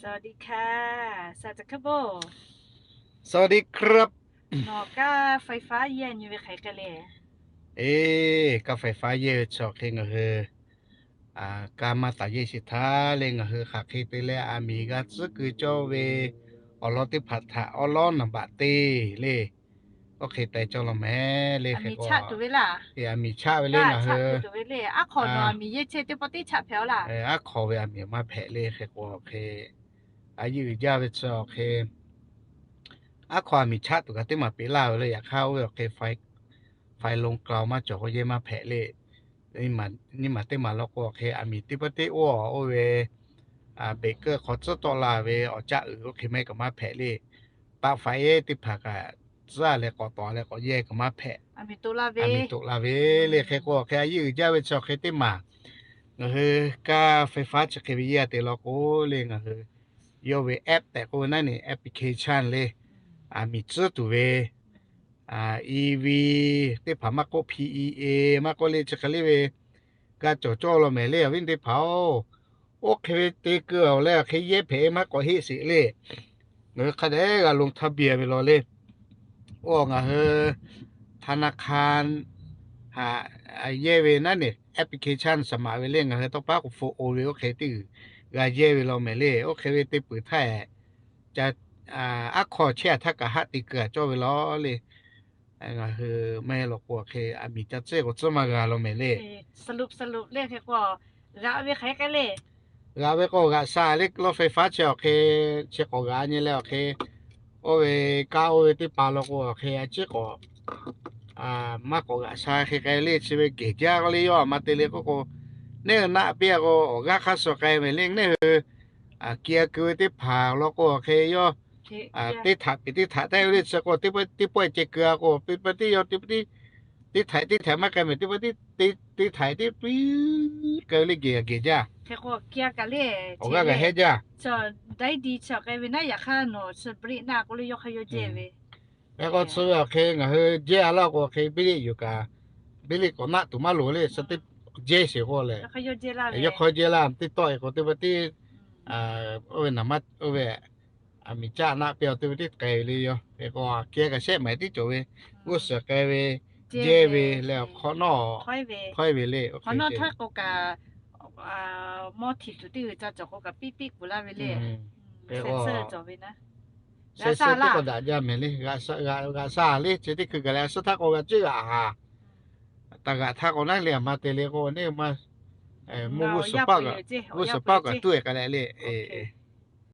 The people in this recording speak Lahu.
สวัสดีครับ Nawˬ kaˇ ไฟฟ้า yehˇ nyi ve hk'aˬ hk'e le. Eˬ, kaˇ ไฟฟ้า yehˇ ve chi awˬ hk'e ngaˬ hui kaˇ maˇ taˍ yehˇ sheˍ htaˇ le, ngaˬ hui hk'aˬ hk'e te leh aˬ miˍ g'a tcuhˉ keu cawˇ ve awˬ lawn teˇ hpaˍ htaꞈ awˉ lawˉ naˍ baꞈ te le. Oˇ hk'e te cawˇ law mehˍ le. Hk'e k'o, aˬ miˍ chaˆ ve le ngaˬ hui, aˉ hk'aw ve aˬ miˍ maˇ hpehꞈ le. Hk'e k'o hk'e, a yehˇ uiˍ jaˇ ve chi awˬ hk'e, aˉ hk'aw aˬ miˍ chaˆ tuˬ kaꞈ teˇ maˬ peꞈ laˇ ve le. Yaꞈ hk'aˇ oˇ ve awˬ hk'e ไฟลงกลาง maˇ cawˬ k'o yehˇ maˇ hpehꞈ le. Nyi maˬ teˇ maˬ law k'o awˬ hk'e, aˬ miˍ teˇ pawˆ teˇ oˇ oˇ ve beꞈ keuˆ hk'aw tcuhˉ tawˆ la ve awˬ caˆ uiˍ oˇ hk'e mehˆ kaꞈ maˇ hpehꞈ le. Taˆ faꞈ eˉ teˇ hpaˍ kaꞈ tcuhˉ leh k'awꞈ tawˍ leh k'awꞈ yehˇ kaꞈ maˇ hpehꞈ. Aˬ miˍ toꞈ la ve le. Hk'e k'o awˬ hk'e, a yehˇ uiˍ jaˇ ve chi awˬ hk'e teˇ maˬ ngaˬ hui kaˇ ไฟฟ้า chi hk'e ve yehˇ te law k'o le, ngaˬ hui yawˇ ve app tehꞈ k'oˆ ve naˉ ne, application le, aˬ miˍ tcuhˉ tuˬ ve, EV teˇ hpaˍ maˇ k'oˆ, PEA maˇ k'oˆ le, chi hk'e le ve g'a cawˬ cawˇ law mehˍ le. Awˬ viˉ teˇ hpaˍ-oˬ, oˇ hk'e ve te keu-oˬ leh awˬ hk'e yehˇ hpehꞈ maˇ k'awꞈ heˆ sheˍ le. Ngaˬ hui hk'a dehꞈ g'a ลงทะเบียน ve law le. Oˇ ngaˬ hui ธนาคาร haꞈ yehˇ ve naˉ ne, application สมัคร ve le, ngaˬ hui tawˇ paˉ k'o โฟน โอน ve oˇ hk'e teˇ g'uiˬ g'a yehˇ ve law mehˍ le. Oˇ hk'e ve te peuˬ htaˇ, aˉ hk'aw chehˇ htaˇ kaꞈ haˆ te keu-a cawˇ ve law le. Ngaˬ hui maˇ heˆ law k'o awˬ hk'e, aˬ miˍ ca tcuhˉ k'o tcuhˉ maˇ g'a law mehˍ le. G'aꞈ ve k'o g'aꞈ sha le, lawˇ ไฟฟ้า chi awˬ hk'e, chi k'awꞈ g'aꞈ nyi leh awˬ hk'e, oˇ ve kaˇ oˇ ve teˇ hpaˍ law k'o awˬ hk'e, a ciˉ k'awꞈ maˇ k'awꞈ g'aꞈ sha hk'e k'ai le. Chi ve gehˬ jaˇ k'oˆ le, yawˇ aˬ ma te le k'oˆ k'o, neˇ hui naˆ piˇ-a k'o awˬ g'aˇ hk'aˇ suh k'ai mehˍ le. Neˇ hui kiˇ-a keu ve teˇ hpaˍ law k'o awˬ hk'e, yawˇ teˇ htaꞈ piˍ teˇ htaꞈ tehꞈ ve le. Chi k'o teˇ pawˆ ceh keu-a k'o, teˇ pawˆ teˇ yawˇ teˇ pawˆ teˇ, teˇ htaiꞈ teˇ htaiꞈ maˇ k'ai mehˍ, teˇ pawˆ teˇ, teˇ htaiꞈ teˇ piˇ k'ai ve le. Gehˬ gehˬ jaˇ. Awˬ g'aˇ g'a hehˉ jaˇ. Hk'e k'o chi ve awˬ hk'e ngaˬ hui jehˇ-a laˇ k'o awˬ hk'e, biˇ liˆ yuˬ kaꞈ, biˇ liˆ k'awꞈ naˆ tuˬ maˇ loˍ le. Suh teˇ jehˇ sheˍ k'o lehˬ, yawˇ hk'aw jehˇ laˇ, teˇ tawˆ-e k'o teˇ pawˆ teˇ, oˇ ve naˍ ma oˇ ve aˬ miˍ caˆ naˆ piˇ-a teˇ pawˆ teˇ k'ai ve le. Yawˇ hk'e k'o kiˇ-a kaꞈ shehˆ maˬ tiˉ cawˬ ve, g'uˇ suhˍ k'ai ve, jehˇ ve leh awˬ hk'awꞈ nawˉ hkawehˉ ve le. Hk'awꞈ nawˉ hkawehˉ k'o kaꞈ, mawˇ htiꞈ tuˬ teˇ g'uiˬ ca cawˬ k'o kaꞈ piˇ piˇ kuˬ laˇ ve le. Hk'e k'o sehˉ sehˉ teˇ k'awꞈ daꞈ jaˇ mehˍ le. G'aꞈ sha le, chi teˇ hkui gaˬ leh a suhˉ htaˇ k'o g'a ceˇ g'aꞈ haˍ. Taˍ g'aꞈ htaˇ k'o naˉ le, aˬ ma te le k'o neˇ ma, mvuhˇ g'uˇ suhˍ paˆ kaꞈ tuˉ-e k'ai leh le.